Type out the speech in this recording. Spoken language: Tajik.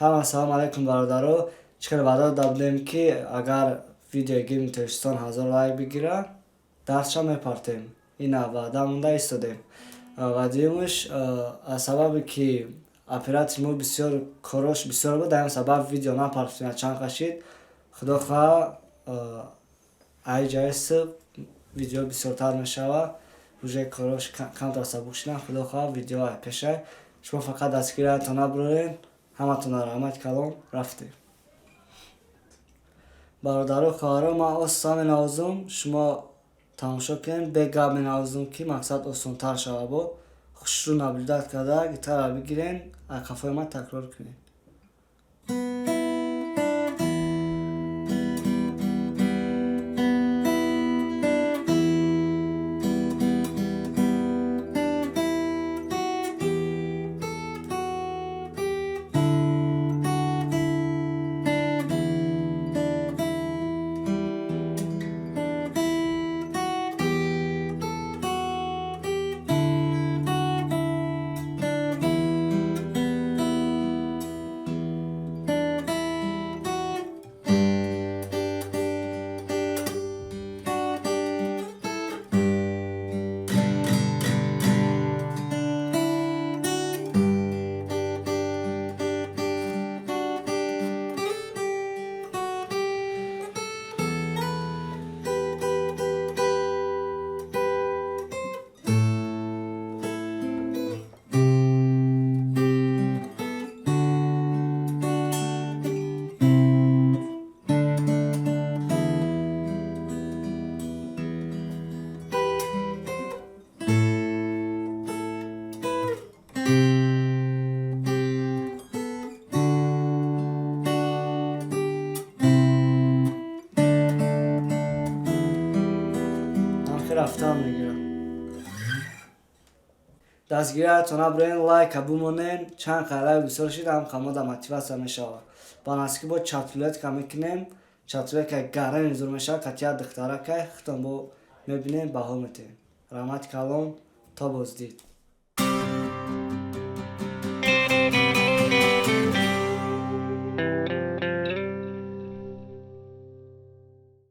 Ҳама салом алайкум, бародаро. Чӣ хел ваъда дода будем, ки агар видеои гимни Тоҷикистон 1000 лайк бигира, дарсша мепартем. Ина ваъда монда истодем. Ва дуюмаш, аз сабабе ки оператори мо бисёр корош бисёр буд, ҳамин сабаб видео напартем, чанд қашид. Худо хоҳа, айҷаи видео бисёртар мешава. Уже корош камтар сабук шидан, худо хоҳа, видео пешай. Шумо фақат дастгириятон набурен. Ҳаматона раҳмати калон. Рафтем. Бародару хоҳаро, ман оста менавозум, шумо тамошо кунед, бегап менавозум, ки мақсад осонтар шава. Бо хушрӯ наблюдать карда, гитара бигирен, қафои ман такрор кунед. Рафтан мегирам. Дастгириятон набурен, лайка бумонен. Чанд қай лайк бисёр шид, ҳам қамода мотиватсия мешавад. Ба наздикӣ бо чатрулетка мекунем. Чатрулетка гарани зур мешавад, катия духтаракай худтон бо мебинем, баҳо метиҳем. Раҳмати калон, то боздид.